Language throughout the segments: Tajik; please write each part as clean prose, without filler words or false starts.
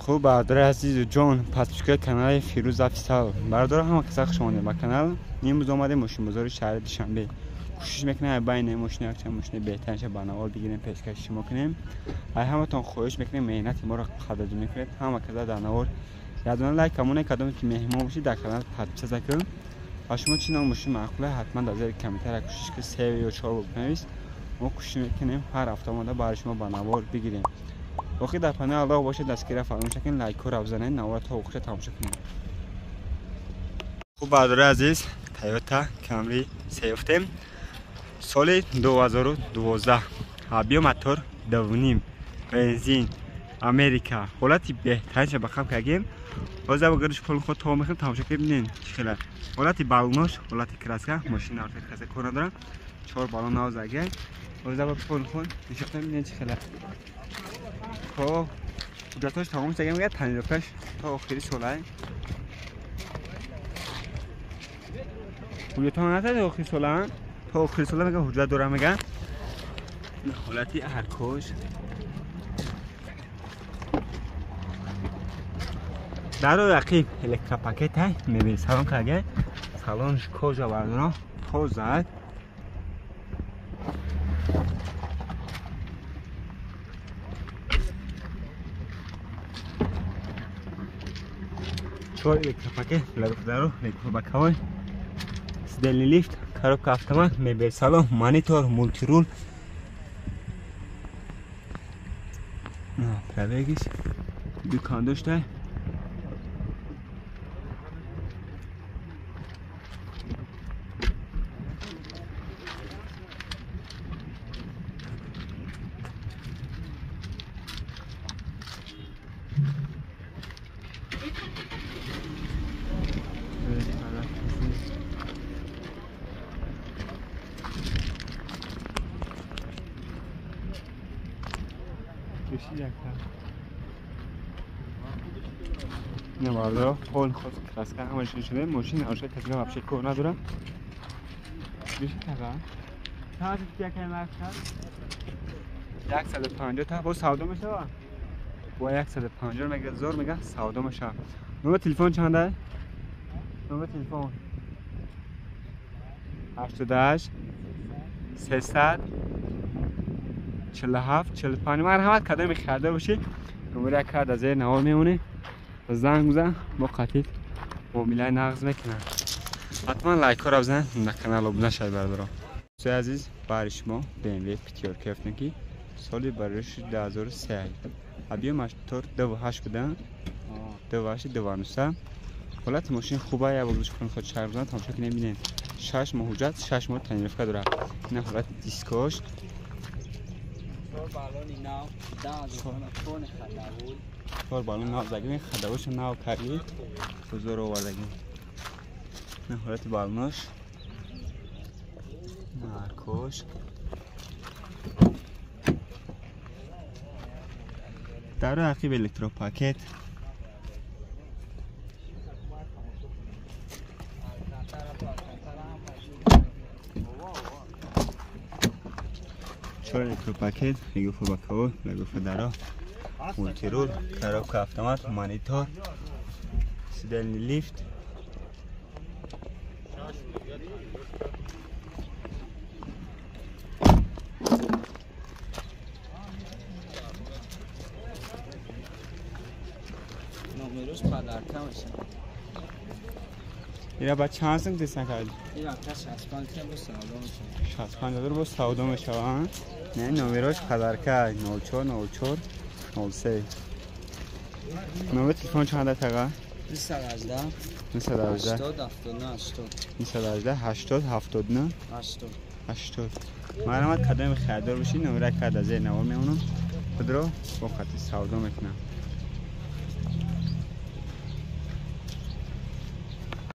Хуб, бародари азизу ҷон, подписчикои канали Фирӯз Офисал, бародаро, ҳама каса хуш омадем ба канал. Имрӯз омадем мошинбозори шаҳри Душанбе. Кӯшиш мекунем байни мошина якчанд мошини беҳтаринша ба навор бигирем, пешкаши шумо кунем. Ай ҳаматон хоҳиш мекунем, меҳнати моро қадрдонӣ кунед. Ҳама каса дар навор ядона лайк камоне, кадоме ки меҳмон бошед, дар канал подписаться кун. Ва шумо чӣ навъ мошин маъқуле, ҳатман дар зери комментария кӯшиш ки се ё чор бор бинавис. Мо кӯшиш мекунем ҳар ҳафта омода барои шумо ба навор бигирем. Боқӣ дар паноҳи Аллоҳ бошед, дастгирия фаромӯш накунед, лайкҳоро бизанед, навора то охиша тамошо кунед. Хуб, бародари азиз, Toyota Camry сеёфтем, соли 2012, объём мотор 2.5, бензин, Америка. Ҳолати беҳтаринша ба қаб кардем. Ҳозир ба гардиш пол худ то мехӯрем, тамошо кунед, бинед чӣ хела ҳолати баллонош, ҳолати краска, мошина краска кор надорад, чор баллон нав зага. Ҳозир ба пол худ нишофтем, бинед чӣ хела. Хоб, ҳуҷҷатҳош тамом шуда, мегӯяд тонировкаш то охири солай. Ҳуҷҷатҳо натади охири сола, то охири сола мегӯяд ҳуҷҷат дорам, мегӯяд. Ҳолати аркош. Даро рақиб электропакет ҳай, мебел салон карга, салонш кожа, бардоро, тоза. Чор электропакет, даро, электробакавой, сидельный лифт, коробка автомат, мебел салон, монитор, мультирул. Пробегиш дукон дошта. نه бародаро, пол худ краска ҳамааш шуда, мошин арша касга вообще кор надорам. Биши тага. Та як нарх 150 та бо савдо мешава. Бо 150 мега зор мега савдо мешава. Номер телефон чанд? Номер телефон 88 300 47 45. Марҳамат, кадоме харида бошӣ, номери як кард аз зери навор мемонӣ, занг бизан, бо қатид муомилаи нағз мекунанд. Ҳатман лайкҳоро бизан, на канал обуна шавед, бародаро. Дӯстои азиз, баҳри шумо BMW пятёрка ёфтем, ки соли барои 2003, объём мотор 2.8 буда, 2.8 2.9. Ҳолати мошин хуба, як бор гӯш худ шарҳ бизан, тамошо кунед, бинед. 6 моҳ ҳуҷҷат, 6 моҳ тонировка дорад. Ина ҳолати дискош. Чор баллон нав задагим, хадавоша нав кардӣ, бозор овардагим. Ина ҳолати баллонош, маркош. Дару ақиб электропакет. Чор электропакет, мегуфа бакаво, мегуфа даро, мультирул, коробка автомат, монитор, сидельный лифт. Номерош подарка мешавад. Ира ба чанд сум тесан карди? Ира та 65 та бо савдо мешавад. 65 ҳазор бо савдо мешавад. Не, номерош подарка 04 04 03. Номер телефон чанд тага? 218 218 80 79 80 218 80 79 80 80. Марҳамат, кадоме харидор бошӣ, номера кард аз зери навор мемонам, худро бо хати савдо мекунам.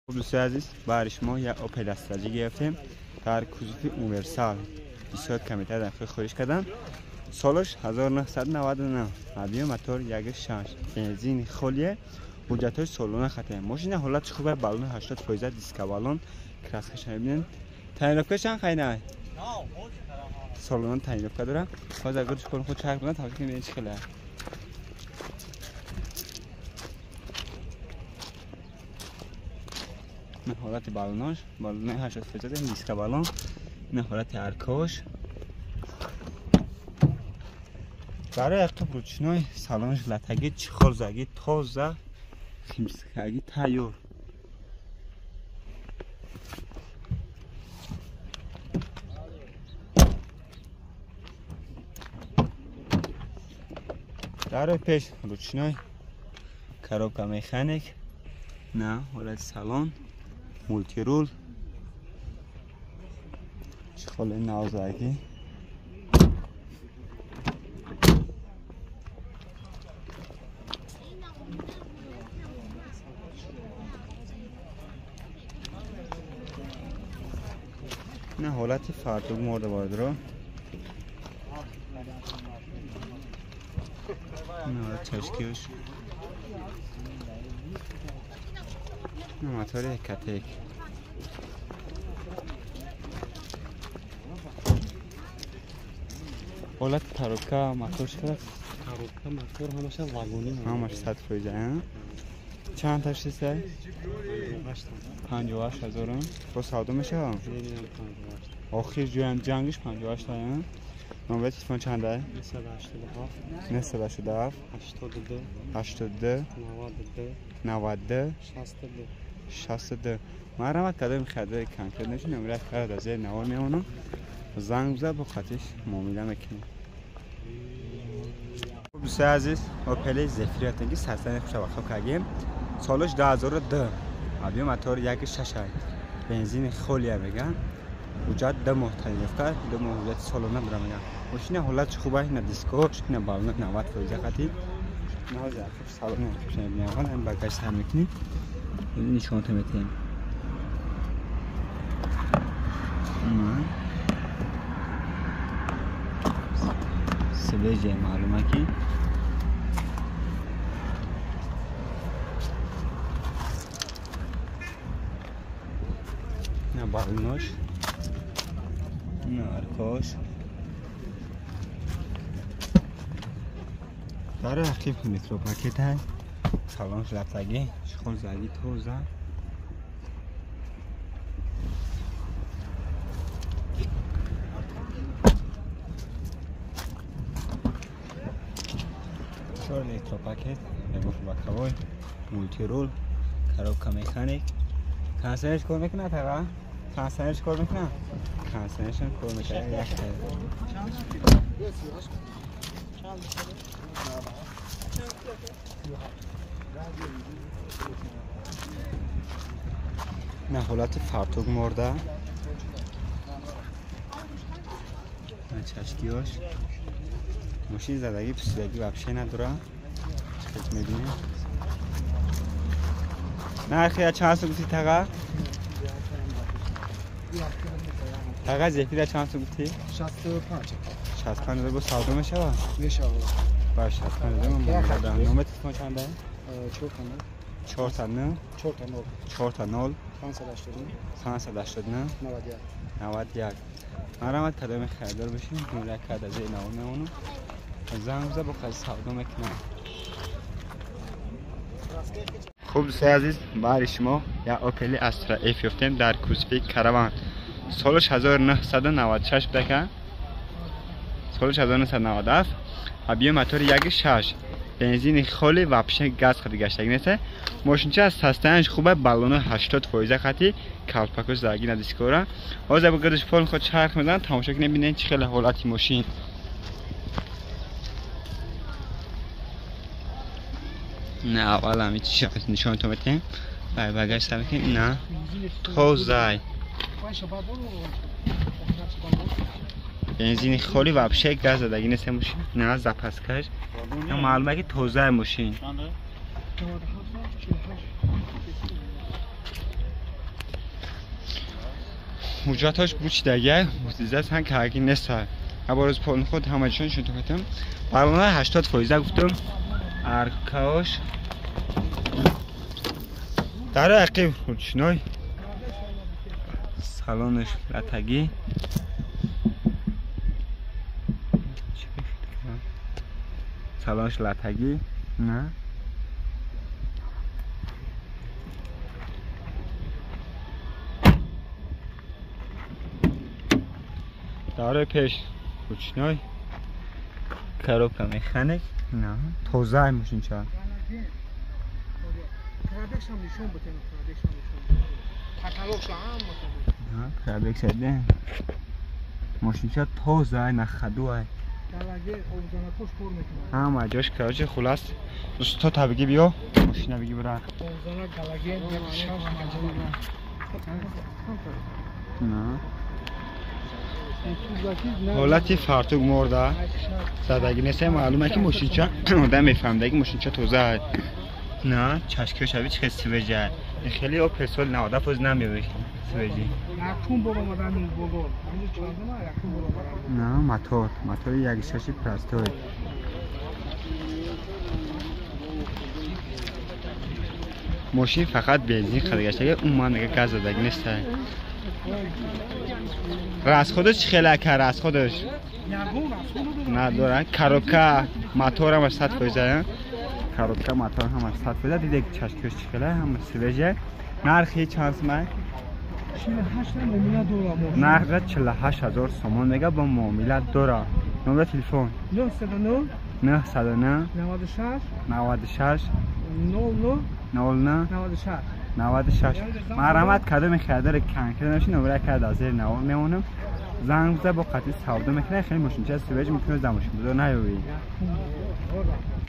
Хуб, дӯстои азиз, баҳри шумо як Opel Astra гирифтем дар кузови универсал. Бисёр комментар дар хоҳиш кардам. Солаш 1999, объём мотор 1.6, бензин холие, ҳуҷҷатҳои солона хатем. Мошина ҳолатш хуб, баллон 80%, диска баллон, краскаша мебинед. Тонировка чанд хайна? Солона тонировка дорад. Ҳозир агар шумо худ чарх бизанед, тамошо кунед, бинед чӣ хела. ҳолати балонош, балонои 80% диска балон, ин ҳолати аркош. Барои ақиб ручной, салонш латаги, чехол заги, тоза, химчисткаги тайёр. Дарои пеш ручной, коробка механик, на ҳолати салон, мултирул, чехоли навзагӣ. На ҳолати фартук морда бордро. На чашкиш. На мотори катек. ҳолати коробка мотор чӣ? Коробка мотор ҳамаша вагони. Ҳамаш 100%. Чанд та шиста? 58 ҳазор. Бо савдо мешавам? Охир ҷоям ҷангиш 58 та. Номери телефон чанда? 987 987 82 82 92 92 62 62. Марҳамат кадоми харидори конкрет нешин, номерат карда дар зери навор мемонам. Занг бизад, бо хатиш муомила мекунем. Дӯстои азиз, Опел Зефир ки сарсани хушавақо кардем. Солаш 2002. Объем мотор 1.6. Бензини холия меган. Ҳуҷҷат 2 моҳ таъин 2 моҳ ҳуҷҷати солона дора меган. Мошина ҳолатш хуб аст, на дискош, на балон 90% хати. На ҳозир ақиб салони ақиб мебинем, ҳам багаж сар мекунем. Нишонта метаем. Свежая маълума ки на балонош, на аркош. Дар ақиб микропакет ҳаст, салонш лафтагӣ, чехол заги тоза. Чор электропакет, боковой, мултирул, коробка механик. Кондиционерш кор мекунад тага? Кондиционерш кор мекунад? Кондиционершам кор мекунад. Як та. На ҳолати фартук морда. На чашкиёш. Мошин задагӣ, пусидагӣ вообще надора. Чӣ мебинем? Нархи я чанд сум гуфтӣ тага? Тага Зефира чанд сум гуфтӣ? 65. 65 ҳазор бо савдо мешавад? Мешавад. Ба 65 ҳазор ман додам. Номери телефон чанда? 4 409 4 0 4 0 589 589 91 91. Марҳамат кадоми харидор бошем, номера карда зери навор мемонам. Занг бизад, бо қади савдо мекунам. Хуб дӯстои азиз, баҳри шумо як Opel Astra F ёфтем дар кузови Караван. Солаш 1996 будака. Солаш 1997. Объем мотори 1.6. Бензини холи вообще газ хати гаштагӣ нест. Мошинча аз состоянияш хуб аст, балоно 80% хати, калпакош заги на дискора. Ҳозир бо гардиш фон худ чарх мезанад, тамошо кунед, бинед чӣ хеле ҳолати мошин. На аввал ҳами чӣ нишонтон метаҳем. Бай багаж сар мекунем. На тозай. Бензини холи вообще газ задагӣ нест мошин. На запаскаш. Маълума ки тозаи мошин. Ҳуҷҷатҳош бучидагия, ҳан карги нест. Абороз полни худ ҳама ҷошон нишонтон метаҳем. Балона 80% гуфтам. Аркаош дар ақиб ручной, салонаш латагӣ. Салонаш латагӣ. На Дарои пеш ручной. Коробка механик. На, тоза мошинча. Пробегшам нишон бутем, пробегшам нишон. Каталогша ҳама. На, пробег шаде. Мошинча тоза, на ходу ай. Галаге обзанакош кор мекунад. Ҳама ҷош короче хулас. Усто та бигӣ биё, мошина бигӣ бира. Обзанак галаге шаш. На. Ҳолати фартук морда задагӣ нест, маълуме ки мошинча одам мефаҳмида ки мошинча тоза. На, чашкиҳо шаби чӣ хел свежа. Хеле Опел соли 90% намеёбӣ свежий. Якум бор омадан бозор. Ҳамин чандума якум бор омадан. На, мотор, мотори 1.6 простой. Мошин фақат бензин харида шуда, умуман мега газ задагӣ нест. Расходаш чӣ хеле ака, расходаш? Надора. Коробка, мотор ҳама 100%. Коробка, мотор ҳама 100%. Диде чашкиҳош чӣ хеле, ҳама свежа. Нархи чанд сомон? 48 муомила дора. Нархи 48 000 сомон мега бо муомила дора. Номер телефон 909 909 96 96 00 00 96 96. Марҳамат, кадоми харидори конкрет наши номера кард аз зери навор мемонам. Занг биза, бо қатъи савдо мекунад. Хеле мошинча свеж мекунад, за мошин бозор наёбӣ.